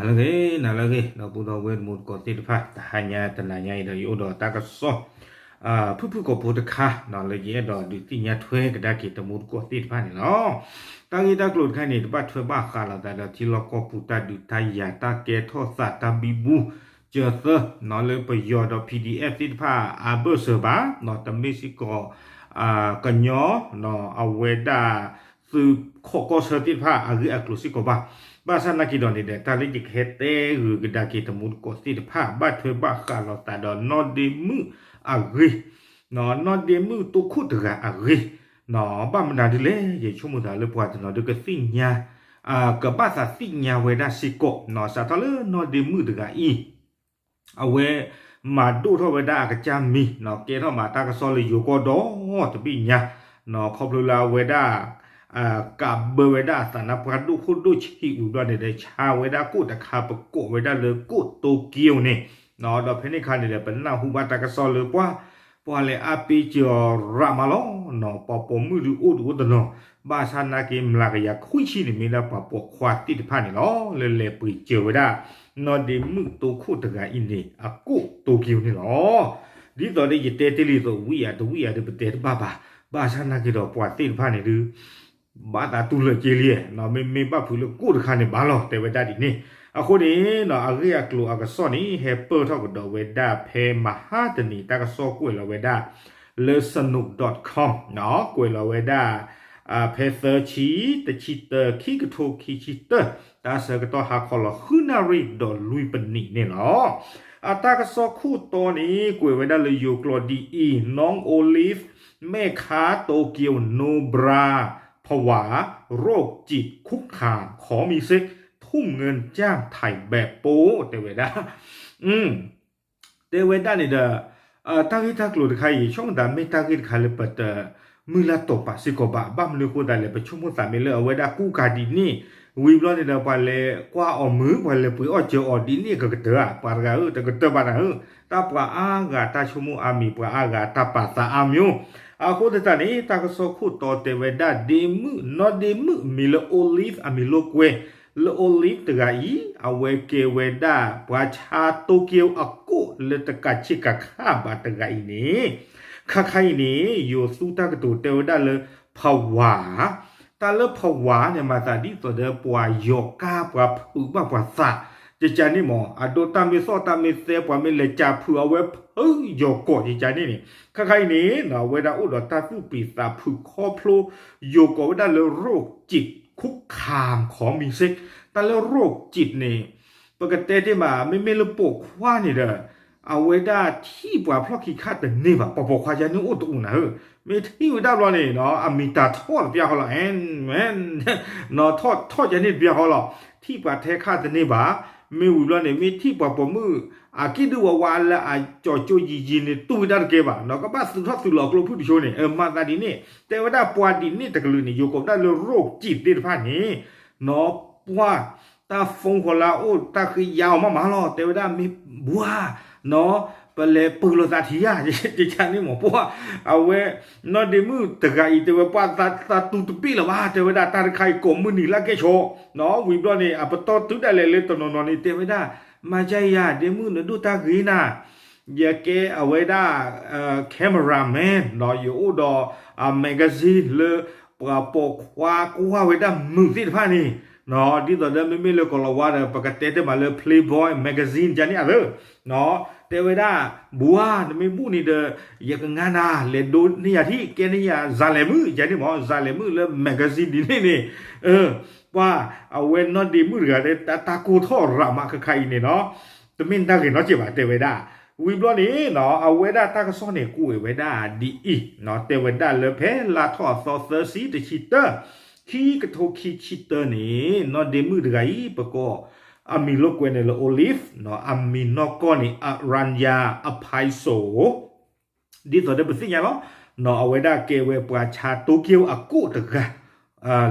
နၤလၢအဂ့ၤ နၤလၢအဂ့ၤ ဒီပုၢ်ဒီဝဲၢ်တံၤသကိးသ့ၣ်တဖၣ် တဟါညါတနၤညါအံၤဒီး ယအိၣ်ဒီးတၢ်ကစီၣ် ဖုၣ်ဖုၣ်ကိာ်ဖိတခါ လၢယအဲၣ်ဒိးဒုးသ့ၣ်ညါထွဲကဒါက့ၤတံၤသကိးသ့ၣ်တဖၣ်န့ၣ်လီၤ. တၢ်ဂ့ၢ်တၢ်ကျိၤတခါန့ၣ် တဘၣ်ထွဲဘၣ်ဃးလိာ်သးဒီးထံလီၢ်ကီၢ်ပူၤတၢ်ဒုးတၢ်ယၤတၢ်ကဲထီၣ်သးတၢ်ဘံဘူ ကၢၤသၢ လၢပယီၤဒီး PDF သ့ၣ်တဖၣ်အါဘၢၣ်စၢၤဘၣ် တမ့ၢ်စ့ၢ်ကီး ကညီ အဝဲဒၣ် သုးခိးကီၢ်ဆၢသ့ၣ်တဖၣ်အဂ့ၢ်အကျိၤစ့ၢ်ကီးဘၣ်. ဘၣ်ဆၣ်နာ်က့ၤဒီးန့ၣ်ဒီး တၢ်လၢယကဟဲတဲဂုာ်ကဒါက့ၤတံၤသကိးသ့ၣ်တဖၣ် ဘၣ်ထွဲဘၣ်ဃးလိာ်သးဒီးနီၢ်ဒ့မုၣ်အဂ့ၢ် နီၢ်ဒ့မုၣ်တိခိၣ်တဂၤအဂ့ၢ် ဘၣ်မနုၤဒ်လဲၣ် ယဆိကမိၣ်သးလၢပှၤတနီၤဒုးကသ့ၣ်ညါ ကဘၣ်သးသ့ၣ်ညါဝဲဒၣ်စ့ၢ်ကီး စးထီၣ်လၢနီၢ်ဒ့မုၣ်တဂၤအံၤ အဝဲမၤဒိၣ်ထီၣ်ဝဲဒၣ်အကစၢ်မံၤ ကဲထီၣ်မၤတၢ်ကစီၣ်လၢယိၤကီၢ်ဒီတဘ့ၣ်ညါ ခီဖျိလၢအဝဲဒၣ် ကးဘၢဝဲဒၣ်အသးနါပှၢ်ဒိၣ်ခိၣ်ဒိၣ်ဆံးဝံၤဘျီန့ၣ်ဒီး ဆါဝဲဒၣ်ကိၣ်တခါ ပကိးဝဲဒၣ်လၢကိၣ်တိက့ယိၤန့ၣ် ဒီးဖဲန့ၣ်အခါန့ၣ်ဒီး ပနၢ်ဟူဘၣ်တၢ်ကစီၣ်လၢပှၤ ပှၤလဲၤအါပ့ၤစၢၤရးမးလီၤ ပှၤပိာ်မုၣ်ဒုးအိၣ်ဒံးအိၣ်တနီၤ ဘၣ်ဆၣ်နာ်က့ၤမျးကယၤခွံဆံန့ၣ် မ့ၢ်ဒၣ်ပှၤပိာ်ခွါသ့ၣ်တဖၣ်န့ၣ်လီၤ လၢလဲၤပှ့ၤစၢၤဝဲဒၣ် နီၢ်ဒ့မုၣ်တိခိၣ်တဂၤအံၤန့ၣ် အကိၣ်တိက့ယိၤန့ၣ်လီၤ. ဒ်သိးဒီးယတဲတ့ၢ်လံသိး ဝံယၤတဝံယၤဒီးပတဲတဘၣ်ဘၣ်. ဘၣ်ဆၣ်နာ်က့ၤဒီးပှၤသ့ၣ်တဖၣ်န့ၣ်ဒုး ဘၣ်သးတူၢ်လိာ်က့ၤလံ မ့မ့ၢ်ဘၣ်ဖုးလၢကိၣ်တခါန့ၣ်ဘၣ်လီၤ တဲဝဲဒၣ်ဒ်န့ၣ်. အဃိန့ၣ် အဂ့ၢ်အကျိၤအကစီၣ်န့ၣ် ဟဲပၢၢ်ထီၣ်ကဒီးဝဲဒၣ်ဖဲမဟါတနံၤ တၢ်ကစီၣ်ကွဲးလီၤဝဲဒၣ် လၢ စနူး dot com ကွဲးလီၤဝဲဒၣ် ဖဲသၢဆံ တဆံတၢ ခံကထိခံဆံတၢ တၢ်ဆၢကတီၢ်ဟါခီလီၤ ဃုနၣ်ရံၣ်ဒီးလွံၢ်ပနံးန့ၣ်လီၤ. အတၢ်ကစီၣ်ခိၣ်တီန့ၣ် ကွဲးဝဲဒၣ်လၢယိၤကျိာ်ဒ်အံၤ น้องโอลิฟ แม่ค้าโตเกียวโนบรา ผวา โรคจิตคุกคาม ขอมีเซ็ก ทุ่มเงินจ้างไถ่แบบโป๊ะ တဲဝဲဒၣ် တဲဝဲဒၣ်န့ၣ်ဒီး တၢ်ဂ့ၢ်တၢ်ကျိၤတခါအံၤ ဆိကမိၣ်သးမ့ၢ်တၢ်ဂ့ၢ်တခါလၢပတမုၢ်လၢ်တီၤပာ်စ့ၢ်ကီးဘၣ်. ဘၣ်မနုၤအဃိသတးလဲၣ် ပဆိကမိၣ်သးမ့ၢ်လၢအဝဲဒၣ်ကူကၤဒ်န့ၣ် ဝံၤဘျီန့ၣ်ဒီး ပှၤလဲၤကွၢ်အီၤမုာ် ပှၤလဲၤပှ့ၤအီၣ်စၢၤအီၤဒ်န့ၣ် ကကတၢၢ်ဧါ ပှၤတဂၤဧၢ တကတၢၢ်ဘၣ်နၤဧၢ. တၢ်ပှၤအါဂၤတၢ်ဆိကမိၣ်အါမံၤ ပှၤအါဂၤတၢ်ပာ်သးအါမံၤ အဃိသတးန့ၣ် တၢ်ကစီၣ်ခိၣ်တီတဲဝဲဒၣ် ဒ့မုၣ် နီၢ်ဒ့မုၣ်မံၤလၢ Olive အမံၤလိာ်ကွဲ လၢ Olive တဂၤအံၤ အဝဲကဲဝဲဒၣ် ပှၤဆါတိက့ယိၤအကိၣ်လၢတကးဆ့ကၤခါဘၣ်တဂၤအံၤန့ၣ် ခါခါအံၤန့ၣ် ယိၤသူတၢ်ကတိၤတဲဝဲဒၣ်လၢ ဖဝါ တၢ်လၢဖဝါန့ၣ် မၤသးဒ်သိးဒီးပှၤယီၤကါ ပှၤဖုးဘၣ်ပှၤသး ကကန့ၣ်မး အဒိတၢ်မ့ၢ်သီၣ်တၢ်မ့ၢ်သဲ ပှၤမ့ၢ်လဲၤကးဖုးအဝဲဖုးယီၤကိာ် ကကန့ၣ်န့ၣ် ခါခါအံၤန့ၣ် အဝဲဒၣ်အိၣ်ဒီးတၢ်သူၣ်ပျံၤသးဖုးခီဖျိ ယိၤကိာ်ဝဲဒၣ်လၢ ရိၣ်ကံး ခုခၣ် ခီမံၤစ့ၢ် တၢ်လၢရိၣ်ကံးန့ၣ် ပကတဲတ့ၢ်မး မ့မ့ၢ်လၢပိာ်ခွါန့ၣ်ဒီး အဝဲဒၣ်ထံၣ်ပှၤဖျီၣ်ခံခါတန့ၢ်ဘၣ် ပှၤပိာ်ခွါယါန့ၣ်အိၣ်တအိၣ်နၤဧၢ မ့ၢ်ထံၣ်ဝဲဒၣ်ဘျီန့ၣ် အမံၤတၢ်ထီၣ်တပျၢ်ဃီလီၤ အဲၣ် မ့ၢ် ထီၣ်ထီၣ်ယါန့ၣ်တပျၢ်ဃီလီၤ ထံၣ်ပှၤထဲခါတန့ၢ်ဘၣ် မ့ၢ်ဝံၤဘျီန့ၣ် မ့ၢ်ထံၣ်ပှၤပိာ်မုၣ် အကံၣ်ဒုၣ်ဝါဝါလၢအကၠီၤကၠိယံၤယံၤန့ၣ် တူၢ်ဝဲဒၣ်တကဲဘၣ် ဒီးကဘၣ်သုးထီၣ်သုးလီၤကျိဖုၣ်တဆိန့ၣ် မၤသးဒ်န့ၣ် တဲဝဲဒၣ်ပှၤဒ်န့ၣ်တကလုာ်န့ၣ် ယိၤကိးဝဲဒၣ်လၢရိၣ်ကံးသ့ၣ်တဖၣ်န့ၣ် နီၢ်ပှၢ် တၢ်ဖိဃီလၢအအိၣ်တၢ်ဃ့ယါအီၤမးမးလီၤ တဲဝဲဒၣ်မ့ၢ်ဘှါ နီၢ် ပလဲၤပၢၤလိာ်သးထံၣ်ယါ ကကန့ၣ်မး ပှၢ် အဝဲ နီၢ်ဒ့မုၣ်တဂၤအံၤတဲဝဲ ပှၢ်သးတူၢ်တဘ့ၣ်လၢၤဘၣ် တဲဝဲဒၣ်တၢ်တခါအံၤကိးမုၢ်နံၤလၢကဲဆိး နီၢ် ဝံၤဘျီန့ၣ် အပတီၢ်တုၤဒၣ်လဲာ်လၢတနီၤနီၤန့ၣ် တဲဝဲဒၣ် မၤကယၤ ဒ့မုၣ်နဒိၣ်တၢ်ဂ့ၤနၤ ယကဲအဝဲဒၣ် cameraman နီၢ် ယအိၣ်ဒီး magazine လၢ ပှၤပိာ်ခွါကွၢ်ဝဲဒၣ်မုာ်သ့ၣ်တဖၣ်န့ၣ် နီၢ် ဒ်သိးဒီးမ့မ့ၢ်လၢကီၤလၤဝါဒီး ပကတဲတ့ၢ်မးလၢ Playboy magazine ယါန့ၣ်အသၢ နီၢ် တဲဝဲဒၣ် ဘှါ နမ့ၢ်ဘူၣ်န့ၣ်ဒီး ယကငါနၤ လဲၤဒိးန့ၢ်ယၤထံၣ် ကဲန့ၢ်ယၤ စၤလဲၤမုၣ် ယါန့ၣ်မး စၤလဲၤမုၣ်လၢ magazine ဒ်န့ၣ်န့ၣ် ပှၢ် အဝဲနီၢ်ဒ့မုၣ်တဂၤလၢတၢ်ကိၢ်ထီၣ်ရးမးခါခါအံၤန့ၣ်နီၢ် တမ့ၢ်တၢ်ဂ့ၤနီတစဲးဘၣ် တဲဝဲဒၣ် ဝံၤဘျီန့ၣ်နီၢ် အဝဲဒၣ်တၢ်ကစီၣ်န့ၣ် ကွဲးဝဲဒၣ်ဒ်အံၤနီၢ် တဲဝဲဒၣ်လၢဖဲလါထီၣ်အသီသၢဆံတဆံတၢ ခံကထိခံဆံတၢန့ၣ် နီၢ်ဒ့မုၣ်တဂၤအံၤ ပကိး အမံၤလိာ်ကွဲန့ၣ်လၢ Olive နီၢ် အမံၤနီၢ်ကီၢ်န့ၣ် Aranya Apaiso ဒ်သိးဒီးပသ့ၣ်ညါလီၤ နီၢ် အဝဲဒၣ်ကဲဝဲပှၤဆါတိက့ယိၤအကိၣ်တဂၤ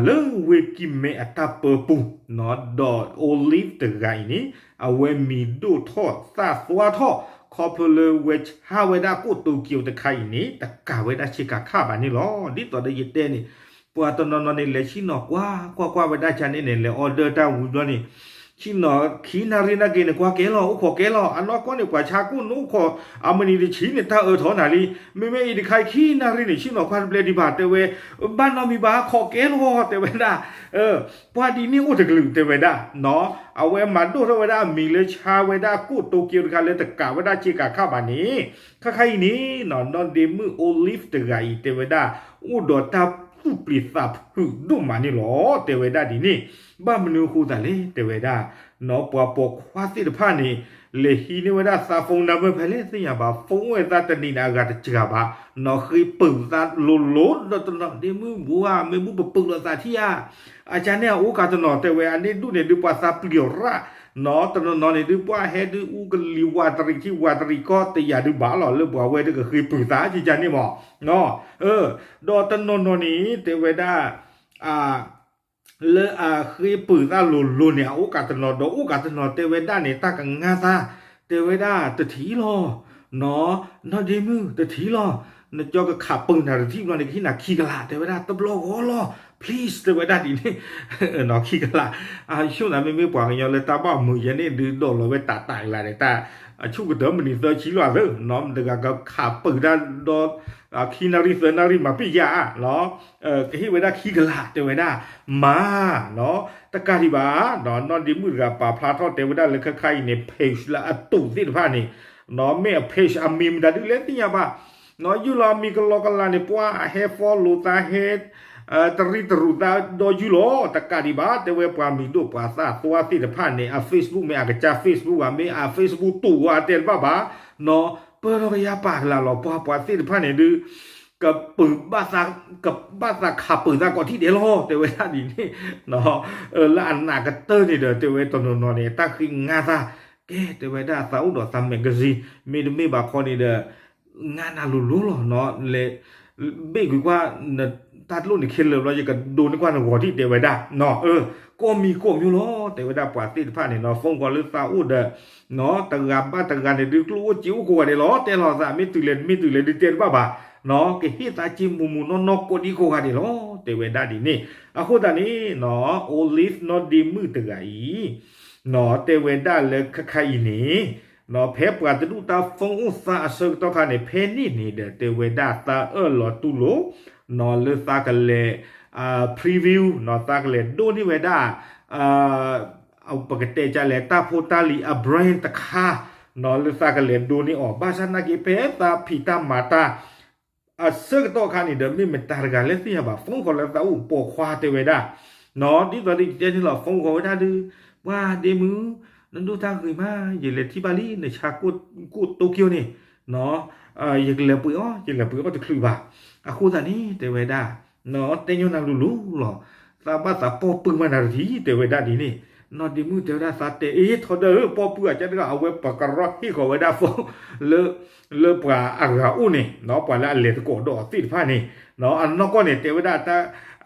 လၢဝ့ၢ်ကံၢ်မဲအတၢ်ပၢပူၤ နီၢ် ဒီး Olive တဂၤအံၤန့ၣ် အဝဲမံၤဒိၣ်ထီၣ်သၣ်သွါထီၣ် ခီဖျိလၢဝဲဆါဝဲဒၣ်ကိၣ်တိက့ယိၤတခါအံၤန့ၣ် တကးဝဲဒၣ်ဆ့ကၤခါဘၣ်န့ၣ်လီၤ. ဒ်သိးဒီးယတဲန့ၣ် ပှၤတနီၤနီၤန့ၣ် လဲၤဆံၣ်နီၤကွၢ်ကွၢ်ကွၢ်ဝဲဒၣ်ကန့ၣ်န့ၣ် လဲၤ order တၢ်ဝံၤဘျီန့ၣ် ဆ့ၣ်နီၤခံနၣ်ရံၣ်နာ်က့န့ၣ် ကွၢ်ကဲလီၤ အိၣ်ခိးကဲလီၤ. အနီၢ်ကီၢ်န့ၣ် ပှၤဆါကိၣ်နအိၣ်ခိး အမုၢ်နံၤတဆံန့ၣ် တၢ်အၢထီၣ်နၤလံ. မ့မ့ၢ်အံၤတခါအံၤ ခံနၣ်ရံၣ်န့ၣ် ဆ့ၣ်နီၤကွၢ်တဘျဲဒံးဘၣ် တဲဝဲ, ဘၣ်နီတမံၤဘၣ် ခိးကဲလီၤ တဲဝဲဒၣ်. ပှၤဒ်န့ၣ်အိၣ်တကလုာ် တဲဝဲဒၣ်နီၤ. အဝဲမၤဒိၣ်ထီၣ်ဝဲဒၣ်အမံၤလၢဆါဝဲဒၣ်ကိၣ်တိက့တခါလၢတကးဝဲဒၣ်စ့ကၤခးဘၣ်န့ၣ်, ခါခါအံၤန့ၣ်နီၤ နီၢ်ဒ့မုၣ် Olive တဂၤအံၤ တဲဝဲဒၣ် အိၣ်ဒီးတၢ်သူၣ်ပျံၤသးဖုးဒိၣ်မးန့ၣ်လီၤ တဲဝဲဒၣ်ဒ်န့ၣ်. ဘၣ်မနုၤအဃိသတးလဲၣ် တဲဝဲဒၣ်နီၤ. ပှၤပိာ်ခွါသ့ၣ်တဖၣ်န့ၣ် လဲၤဟံးန့ၢ်ဝဲဒၣ်သး phone number ဖဲလဲၣ်သ့ၣ်ညါဘၣ်, phone အိၣ်ဝဲသးတနံၤန့ၣ် အဂၤတစှၤဘၣ်နီၤ. ဃ့ပၢၤသးလိၤလိၤ ဒီးတနီၤဒ့မုၣ်ဘိဧါ မ့ၢ်ဘူၣ်ပပၢၤလိာ်သးထံၣ်ဧါ. အကါန့ၣ်အအိၣ်ကးတနီၤ တဲဝဲ အန့ၣ်ဒူၣ်န့ၣ်ဒုးပှၤသးပျံၤရၣ်နီၤ. တနီၤနီၤန့ၣ်ဒုးပှၤဟဲဒုးအူကလံၤဝးတရံးထံ ဝးတရံးကီၢ်တယာ်ဒုးဘၣ်လီၤ လၢပှၤဝဲဒုးကဃ့ပၢၤသးကကါန့ၣ်မး. ဒီးတနီၤနီၤန့ၣ် တဲဝဲဒၣ် လၢအဃ့ပၢၤသးလိၤလိၤန့ၣ် အအိၣ်ကးတနီၤ ဒီးအိၣ်ကးတနီၤ တဲဝဲဒၣ်န့ၣ် တၢ်ကငါသး တဲဝဲဒၣ်တထံၣ်လီၤနီၤ. နီၢ်ဒ့မုၣ်တထံၣ်လီၤ. နကၠီကခးပၢၤနၤတထံၣ်ဘျီန့ၣ် ကဟ့ၣ်နၤခံကလး တဲဝဲဒၣ် တဘျီဂီၤလီၤ please တဲဝဲဒၣ်ဒ်န့ၣ် ခံကလး. အဆိၣ်နၤ မ့မ့ၢ်ပှၤကညီလၢတၢ်ဘၣ်မုာ်ယဲန့ၣ် ဒုးဒိးလီၤဝဲတးတးကလးန့ၣ် တၢ်အဆူၣ်ကတၢၢ်မုၢ်နံၤသၢဆံလီၤသၢ နီၤ မတဂၤကခးပၢၤတၢ်ဒီး ခံနၣ်ရံၣ်သၢနၣ်ရံၣ်မၤပ့ၢ်ယါနီၤ ကဟ့ၣ်ဝဲဒၣ်ခံကလး တဲဝဲဒၣ် မၤနီၤ တကးဒံးဘၣ် နီၢ်ဒ့မုၣ်တဂၤပာ်ဖျါထီၣ်တဲဝဲဒၣ်လၢခဲခါအံၤန့ၣ် page လၢအတူးသ့ၣ်တဖၣ်န့ၣ် မ့ၢ်အ page အမံၤမတၤဒုးလဲၣ်သ့ၣ်ညါဘၣ် ယုၢ်လီၤအမံၤကလီကလးန့ၣ် ပှၤဟဲ follow သးဟဲ တရံးတရူးသးဒီးယုၢ်လီၤ တကးဒံးဘၣ် တဲဝဲပှၤမံၤဒိၣ်ပှၤသးသွါသ့ၣ်တဖၣ်န့ၣ် အ Facebook မ့ၢ်အကစၢ် Facebook ဘၣ် မ့ၢ်အ Facebook တူးဝဲတဲတဘၣ်ဘၣ်နီၤ ပၢၢ်ထီၣ်ကယၤပာ်ကလးလီၤ ပှၤပှၤသ့ၣ်တဖၣ်န့ၣ်ဒုး ကပၢၤဘၣ်သး ကဘၣ်သးခးပၢၤသးကိးထံၣ်ဒဲးလီၤ တဲဝဲဒၣ်ဒ်န့ၣ် လၢအနာ်ကတၢၢ်န့ၣ်ဒီး တဲဝဲတနီၤနီၤန့ၣ် တၢ်ဃ့ငါသး ကဲ တဲဝဲဒၣ်သးအိၣ်ဒီးသး magazine မ့တမ့ၢ်ဘၣ်ခီန့ၣ်ဒီး ငါနၤလိၤလိၤလီၤ လဲၤ ဘ့ၣ်ကွံာ်ကွၢ် တၢ်တလိၣ်န့ၣ်ခဲလၢာ်ဘျီ ယကဒိးန့ၢ်ကွၢ်နဂီၤထံၣ် တဲဝဲဒၣ် ကိးမံၤကိးမံၤလီၤ တဲဝဲဒၣ်ပှၤသ့ၣ်တဖၣ်န့ၣ်နီၤ phone call လၢသးအိၣ်ဒီး တဂၤဘၣ်တဂၤန့ၣ်ဒုး ကျိၣ်အိၣ်စ့အိၣ်ကိးဂၤဒဲးလီၤ တဲလီၤသး မ့ၢ်တုၤလဲၣ်တမ့ၢ်တုၤလဲၣ်ဒုးတဲတဘၣ်ဘၣ်နီၤ ကဟ့ၣ်သးစ့မိၢ်မိၢ်နီၢ်နီၢ်ကိးဒံကိးဂၤဒဲးလီၤ တဲဝဲဒၣ်ဒ်န့ၣ် အဃိသတးန့ၣ်နီၤ Olive နီၢ်ဒ့မုၣ်တဂၤအံၤ နီၤ တဲဝဲဒၣ်လၢခဲခါအံၤန့ၣ် နီၤ ဖဲပှၤတဒူၣ်တၢ် phone အိၣ်သးအဆၢကတီၢ်ခါန့ၣ် ဖဲန့ၣ်န့ၣ်ဒီး တဲဝဲဒၣ်သးအၢၣ်လီၤတူၢ်လိာ် နီၤ လၢသးကလဲၤ preview နီၤ သးကလဲၤဒိးန့ၢ်ဝဲဒၣ် ပကတဲကလဲၣ် တၢ်ဖိတၢ်လံၤအ brand တခါ နီၤ လၢသးကလဲၤဒိးန့ၢ်အီၤ ဘၣ်ဆၣ်နာ်က့ ဖဲသးဖံးတၢ်မၤတၢ် အဆၢကတီၢ်ခါန့ၣ်ဒီး မ့ၢ်မတၤတဂၤလဲၣ်သ့ၣ်ညါဘၣ် phone call လၢသးအိၣ်ပိာ်ခွါတဲဝဲဒၣ် နီၤ ဒ်သိးဒ်ယတဲန့ၣ်လီၤ phone call ဝဲဒၣ်ဒုး ပှၤဒ့မုၣ် နဒိၣ်တၢ်ဂ့ၤမး ယလဲၤထံၣ်ဘၣ်လံ နဆါကိၣ်တိက့ၢ်န့ၣ် နီၤ ယကလဲၤပှ့ၤအီၣ် ယလဲၤပှ့ၤအီၣ်တချုးဘၣ် အဃိသတးန့ၣ် တဲဝဲဒၣ် နီၤ တဲညီနၤလိၤလိၤလီၤ သးဘၣ်သးပီၢ်ပုၢ်မးနၤတထံၣ် တဲဝဲဒၣ်ဒ်န့ၣ် နီၢ်ဒ့မုၣ်တဲဝဲဒၣ်သးတဲအ့ၣ်ထီဒါဧၢ ပီၢ်ပုၢ်အကါတဂၤ အဝဲပကရီဟ့ၣ်ဃီၤဝဲဒၣ် phone လၢ လၢပှၤအဂၤအိၣ်န့ၣ် နီၤ ပှၤလၢအလဲၤသကိးဒီးအီၤသ့ၣ်တဖၣ်န့ၣ် နီၤ အနီၢ်ကီၢ်န့ၣ် တဲဝဲဒၣ်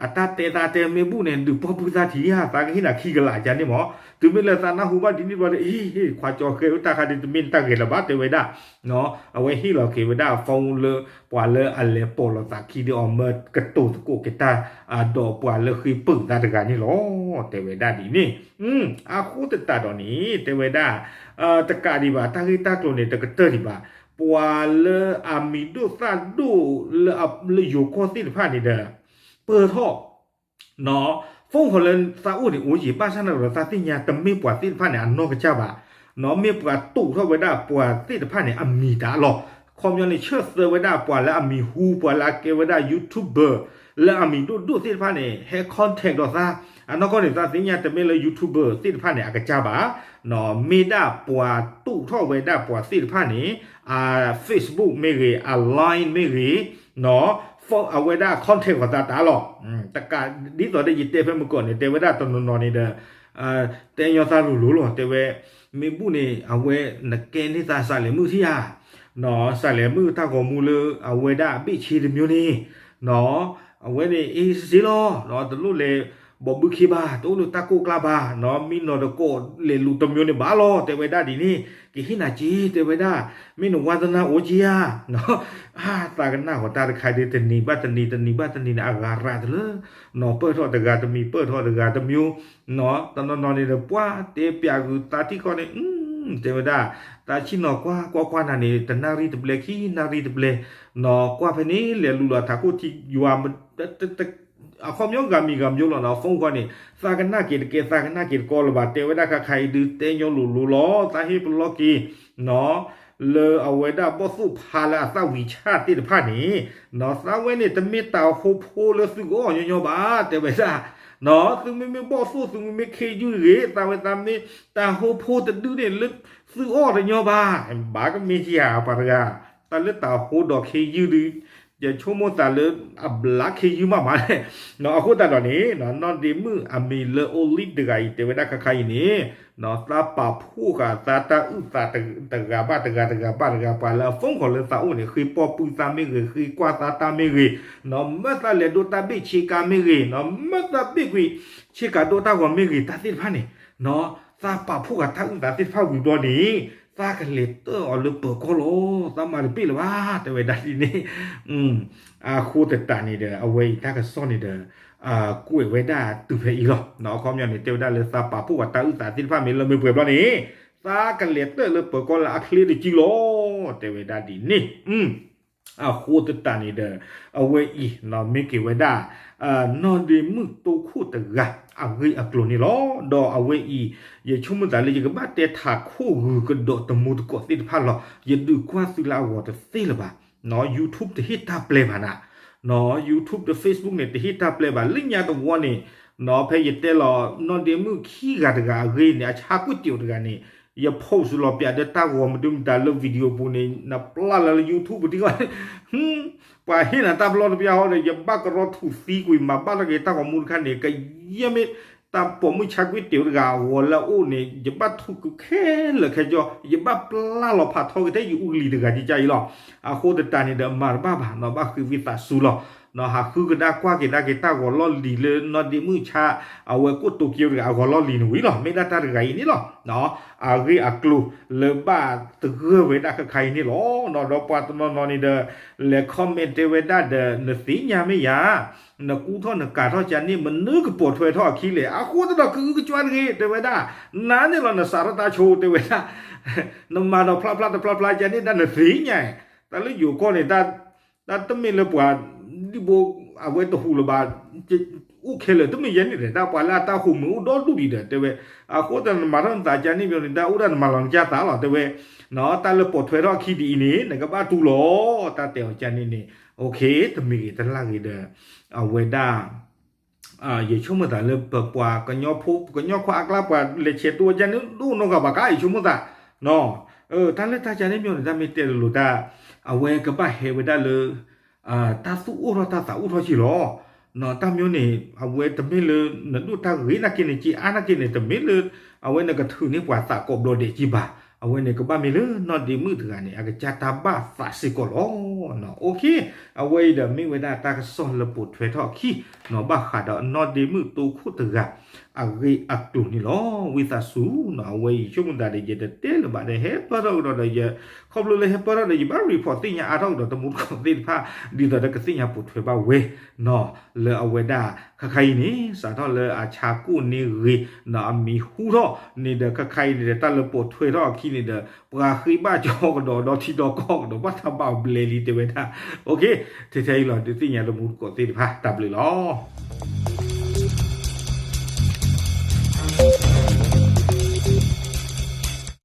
အတၢ်တဲသးတဲမ့ၢ်ဘူၣ်န့ၣ် ဒုးပီၢ်ပုၢ်သးထံၣ်ဧါ သးကဟ့ၣ်နၤခံကလးကန့ၣ်မး တုၤမ့ၢ်လၢသးနၢ်ဟူဘၣ်ဒ်န့ၣ်ဘျီဒီး အ့ၣ် ခွါကၠီဃဲဧၢ တၢ်ခါဒုးတမ့ၢ်နတၢ်ဂဲၤလၢၤဘၣ် တဲဝဲဒၣ် နီၤ အဝဲဟ့ၣ်လီၤက့ၤဝဲဒၣ် phone လၢ ပှၤလၢအလဲၤပိာ်လိာ်သးခံဒီးအီၤ မၢကတိၤသကိးက့ၤတၢ် ဒီးပှၤလၢဃ့ပၢၤသးတဂၤန့ၣ်လီၤ တဲဝဲဒၣ်ဒ်န့ၣ် အဃိသတးဒီးန့ၣ် တဲဝဲဒၣ် တကးဒံးဘၣ် တၢ်ဂ့ၢ်တၢ်ကျိၤန့ၣ် တကတၢၢ်ဒံးဘၣ် ပှၤလၢအမံၤဒိၣ်သၣ်ဒိၣ် လၢယိၤကီၢ်သ့ၣ်တဖၣ်န့ၣ်ဒီး ပၢၢ်ထီၣ် နီၤ phone call လၢသးအိၣ်န့ၣ် အိၣ်ယံာ် ဘၣ်ဆၣ်န့ၣ်ဒီး သးသ့ၣ်ညါတမ့ၢ်ပှၤသ့ၣ်တဖၣ်န့ၣ် အနီၢ်ကစၢ်ဘၣ် နီၤ မ့ၢ်ပှၤတူးထီၣ်ဝဲဒၣ်ပှၤသ့ၣ်တဖၣ်န့ၣ် အမံၤတၢ်လီၤ ခီပညီန့ၣ် ဆၢၣ်သၢဝဲဒၣ်ပှၤလၢအမံၤဟူ ပှၤလၢအကဲဝဲဒၣ် YouTuber လၢအမံၤဒိၣ်ဒိၣ်သ့ၣ်တဖၣ်န့ၣ် ဟဲ contact ဒီးသး အနီၢ်ကီၢ်န့ၣ် သးသ့ၣ်ညါတမ့ၢ်လၢ YouTuber သ့ၣ်တဖၣ်န့ၣ် အကစၢ်ဘၣ် နီၤ မ့ၢ်ဒၣ်ပှၤတူးထီၣ်ဝဲဒၣ်ပှၤသ့ၣ်တဖၣ်န့ၣ် အ Facebook မ့ၢ်ဂ့ၤ အ Line မ့ၢ်ဂ့ၤ နီၤ အဝဲဒၣ် contact ဃီၤသးတၢ်လီၤ တကးဒ်သိးဒီးယတဲဖဲမုၢ်ကီၢ်န့ၣ် တဲဝဲဒၣ်တနီၤနီၤန့ၣ်ဒီး တဲညီသးလိၤလိၤလီၤ တဲဝဲ မ့ၢ်ဘူၣ်န့ၣ် အဝဲနကဲန့ၢ်သးစးလဲၤမုၣ်ထံၣ်ဧါ နီၤ စးလဲၤမုၣ်တၢ်ဂီၤမူလၢအဝဲဒၣ်အဘ့ၣ်ဆ့တမျိုးန့ၣ် နီၤ အဝဲန့ၣ် အ့ၣ်စ့လီၤ နီၤ တလိၣ်လဲၤ ဘီၣ်ဘုခ့ဘၣ်, တအိၣ်လၢတၢ်ကိၢ်ကျါဘၣ်, မ့ၢ်နီၢ်တကိးလဲၤလူၤတမံၤန့ၣ်ဘၣ်လီၤ တဲဝဲဒၣ်ဒ်န့ၣ်, ကဟ့ၣ်နၤက့ၤ တဲဝဲဒၣ်, မ့ၢ်နဝါသနာအိၣ်က့ၤဧါ, သးကနၣ်ဃီၤတၢ်တခါဒီး တနံၤဘၣ်တနံၤ တနံၤဘၣ်တနံၤန့ၣ် အဂၤရၤတလၢ, နီၢ်ပၢၢ်ထီၣ်တဂၤတမံၤ ပၢၢ်ထီၣ်တဂၤတမံၤ, တနီၤနီၤန့ၣ်ဒီး ပှၤတဲပၠးဂုာ်သးထံၣ်ခီန့ၣ်, တဲဝဲဒၣ်, တၢ်ဆံၣ်နီၤကွၢ်ကွၢ်ကွၢ်နၤန့ၣ် တနၣ်ရံၣ်တဘျဲ ခံနၣ်ရံၣ်တဘျဲ, နီၢ်ကွၢ်ဖဲန့ၣ် လဲၤလူၤလီၤထးခိၣ်ထံယွၤ အခီပညီဂၤမံၤဂၤမံၤလီၤနီၤ phone ဃီန့ၣ်, သးကနၣ်က့ၤတကဲ သးကနၣ်က့ၤတကီလၢၤဘၣ် တဲဝဲဒၣ်ခါခါအံၤဒုး တဲညီလိၤလိၤလီၤ သးဟ့ၣ်ပလီၢ်က့ၤ လၢအဝဲဒၣ်ဘီၣ်သိၣ်ဖးလၢအသၣ်ဝံၤဆၣ်သ့ၣ်တဖၣ်န့ၣ်, သးဝဲန့ၣ် တမ့ၢ်တၤဟိဖိလၢသုကအီၣ်ညီညီဘၣ် တဲဝဲဒၣ်, သုမ့မ့ၢ်ဘီၣ်သိၣ် သုမ့မ့ၢ်ခ့ယုၢ်တဂ့ၤ သးဝဲသးမ့ၢ် တၤဟိဖိတဒုန့ၣ်လၢ သုအီၣ်တညီဘၣ်, ဘၣ်ကမ့ၢ်ကယၤပှၤတဂၤ, တၢ်လၢတၤဟိဒီးခ့ယုၢ်ဒုး ယဆိကမိၣ်သးလၢအဘျးခ့ယုၢ်မးမးလဲၣ်, အဃိသတးဒီးန့ၣ် နီၢ်ဒ့မုၣ်အမံၤလၢ Olive တဂၤအံၤ တဲဝဲဒၣ်ခါခါအံၤန့ၣ်, သးပာ်ဖှိၣ်ဃာ်သးတၢ်အုၣ်သးတဂၤဘၣ်တဂၤ တဂၤဘၣ်တဂၤ ပှၤလၢအ phone ဃီလၢသးအိၣ်န့ၣ် ဃ့ပီၢ်ပုၢ်သးမ့ၢ်ဂ့ၤ ဃ့ကွၢ်သးတၢ်မ့ၢ်ဂ့ၤ, မ့ၢ်သးလဲၤဒိတၢ်ဘ့ၣ်ဆ့ကၤမ့ၢ်ဂ့ၤ, မ့ၢ်သးဘ့ၣ်ကွံာ်ဆ့ကၤဒိတၢ်ဂီၤမ့ၢ်ဂ့ၤ တၢ်သ့ၣ်တဖၣ်န့ၣ် သးပာ်ဖှိၣ်ဃာ်တၢ်အုၣ်သးသ့ၣ်တဖၣ်ဝံၤဘျီန့ၣ်, သးကလဲၤတၢၢ်အီၤလၢပၢၤကီၢ်လီၤ သးမၤတဘ့ၣ်လၢၤဘၣ် တဲဝဲဒၣ်ဒ်န့ၣ်, အဃိသတးန့ၣ်ဒီး အဝဲအံၤတၢ်ကစီၣ်န့ၣ်ဒီး ကွဲးဝဲဒၣ်တုၤဖဲအံၤလီၤ. အခီပညီန့ၣ် တဲဝဲဒၣ်လၢသးပာ်ဖှိၣ်ဃာ်တၢ်အုၣ်သးသ့ၣ်တဖၣ်မ့ၢ်လၢမ့ၢ်ပှဲၤဘျီန့ၣ်, သးကလဲၤတၢၢ်လၢပၢၤကီၢ်လၢအချ့တစုလီၤ တဲဝဲဒၣ်ဒ်န့ၣ် အဃိသတးန့ၣ်ဒီး အဝဲအံၤ မ့ၢ်က့ၤဝဲဒၣ် နီၢ်ဒ့မုၣ်တိခိၣ်တဂၤ အဂ့ၢ်အကျိၤန့ၣ်လီၤ. ဒီးအဝဲအံၤ ယဆိကမိၣ်သးလၢယကဘၣ်တဲထးခိၣ်ဂုၤကဒီးတမူတကိးသ့ၣ်တဖၣ်လီၤ. ယဒုးကွၢ်သုလၢအဂီၤတသ့လၢၤဘၣ်. YouTube တဟ့ၣ်တၢ်ပျဲဘၣ်နၤ, YouTube ဒီး Facebook န့ၣ် တဟ့ၣ်တၢ်ပျဲဘၣ်. လၢညါတဝီန့ၣ် ဖဲယတဲလီၤ နီၢ်ဒ့မုၣ်ခံဂၤတဂၤအဂ့ၢ်န့ၣ် အဆါကွံာ်တ့ၢ်တဂၤန့ၣ် ယ post လီၤပၠးဒီးတၢ်ဂီၤမနုၤမတၤလၢ video ပူၤန့ၣ် နပျၢ်လၢလၢ YouTube ပူၤတံၢ်ဂီၢ်န့ၣ်, ပှၤဟ့ၣ်နၤတၢ်ပလီၢ်တပျၢ်ဟီဒီး ယဘၣ်ကရီထူၣ်သံကွံာ် မၤဘၣ်ထီၣ်က့ၤတၢ်ဂီၤမူတခါန့ၣ် ကယဲၢ်မ့ၢ်တၢ်ပိာ်မုၣ်ဆါကွံာ်တ့ၢ်တဂၤအဂီၤလၢအအိၣ်န့ၣ် ယဘၣ်ထူၣ်ကခဲလၢာ်ခဲဆ့ ယဘၣ်ပျၢ်လီၤဖးထီက့ၤထဲယအူကလံၤတဂၤကကါအံၤလီၤ. အဃိသတးန့ၣ်ဒီး မၤတဘၣ်ဘၣ်နီၤ ဘၣ်ဃ့ဝံသးစူၤလီၤ. ဟးဃုကဒါကွၢ်က့ၤဒၣ်က့ၤတၢ်ဂီၤလီၢ်လံၤလၢနီၢ်ဒ့မုၣ်ဆါ အဝဲကိၣ်တိၤက့ၤတဂၤအဂီၤလီၢ်လံၤန့ၣ်ဝံၤလီၤ. မ့ၢ်ဒၣ်တၢ်တဂၤအံၤန့ၣ်လီၤ. အဂ့ၢ်အကျိၤလၢဘၣ်သဂၢၢ်ဝဲဒၣ်ခဲခါအံၤန့ၣ်လီၤ. ဒီးပှၤတနီၤနီၤန့ၣ်ဒီး လဲၤ comment တဲဝဲဒၣ်ဒီး နသ့ၣ်ညါမ့ၢ်ယၤ နကူထီၣ်နကၤထီၣ်ကန့ၣ် မနုၤကပိာ်ထွဲထီၣ်အခံလဲၣ်. အဃိသတးဒီး ကအုကကွၢ်တဂ့ၤ တဲဝဲဒၣ်, နၤန့ၣ်လီၤ နစးထီၣ်တၢ်ဆိ တဲဝဲဒၣ်, နမၤဒီးဖျါဖျါတဖျါဖျါကန့ၣ်ဒၣ် နသ့ၣ်ညါ, တၢ်လၢယိၤကီၢ်န့ၣ် တၢ်တမ့ၢ်လၢပှၤ ဒံၣ်ဘိ အဝဲတဟူးလၢၤဘၣ်, အိၣ်ခဲလၢာ် တမ့ၢ်ယဲန့ၣ်ဒီး တၢ်ပှၤလၢအတၢ်ဟူးမုာ်အိၣ်ဒီဒူၣ်ဒံးဒီး တဲဝဲ, အဃိသတးနမၤထီၣ်နသးကန့ၣ် မ့ၢ်န့ၣ် တၢ်အိၣ်ဒၣ်နမၤလီၤနကၢ်သးလီၤ တဲဝဲ, တၢ်လၢပိာ်ထွဲထီၣ်အခံဒ်အံၤန့ၣ် နကဘၣ်တူၢ်လီၤ တၢ်တဲအီၤကန့ၣ်န့ၣ်, အိၣ်ခ့ တမံၤဂ့ၤတလၢ်ဂ့ၤဒီး အဝဲဒၣ် ယဆိကမိၣ်သးလၢပပှၤကညီဖိ ကညီခွါအကျါ ပှၤလဲၤဆဲးတူၢ်အီၤကန့ၣ် ဒိၣ်နီၢ်ဂၤဘၣ်ကါ ယဆိကမိၣ်သး, တၢ်လၢတၢ်ကန့ၣ် မ့ၢ်န့ၣ် တၢ်မ့ၢ်တဲလိၤလိၤတၢ်, အဝဲကဘၣ်ဟဲဝဲဒၣ်လၢ တၢ်သူၣ်အိၣ်ထီၣ်တၢ်သးအိၣ်ထီၣ်က့ၤလီၤ. တၢ်မ့ၢ်န့ၣ် အဝဲတမ့ၢ်လၢ နဒိၣ်တၢ်ဂ့ၤနာ်က့န့ၣ် က့အါနာ်က့န့ၣ် တမ့ၢ်လၢ အဝဲနကထုးန့ၢ်ပှၤသးကိးဘျီဒဲးက့ဘၣ်. အဝဲန့ၣ်ကဘၣ်မ့ၢ်လၢနီၢ်ဒ့မုၣ်တဂၤန့ၣ် အကစၢ်တၢ်ဘၣ်သးစ့ၢ်ကီးလီၤ. အိၣ်ခ့, အဝဲအံၤဒီးမ့ၢ်ဝဲဒၣ်တၢ်ကစီၣ်လၢပိာ်ထွဲထီၣ်အခံ နီၢ်ဘၣ်ဃးဒီးနီၢ်ဒ့မုၣ်တိခိၣ်တဂၤ အဂ့ၢ်အကျိၤန့ၣ်လီၤ. ဝံသးစူၤနီၤ အဝဲအံၤဆိကမိၣ်သးဒီး ယတတဲလၢၤဘၣ်ဒီး ဟဲပၢၢ်ထီၣ်ကဒီးဒီးယ ခီဖျိလၢဟဲပၢၢ်ထီၣ်ဒီး ယဘၣ် report သ့ၣ်ညါအါထီၣ်ကဒီးတမူတကိးသ့ၣ်တဖၣ် ဒ်သိးဒီးကသ့ၣ်ညါပိာ်ထွဲဘၣ်ဝဲနီၤ လၢအဝဲဒၣ်ခါခါအံၤန့ၣ် စးထီၣ်လၢအဆါကိၣ်န့ၢ်ဂ့ၤနီၤ အမံၤဟူထီၣ်န့ၣ်ဒီး ခါခါအံၤန့ၣ်ဒီး တၢ်လၢပိာ်ထွဲထီၣ်အခံန့ၣ်ဒီး ပှၤဃ့ဘၣ်ကၠီကဒီး ဒီထံဒီကီၢ်ကဒီး ဘၣ်တၢ်ဘၣ်အဘျဲလံတဲဝဲဒၣ်. အိၣ်ခ့, ထဲထဲအံၤလီၤ ဒုးသ့ၣ်ညါတမူတကိးသ့ၣ်တဖၣ် တၢ်ဘျုးလီၤ.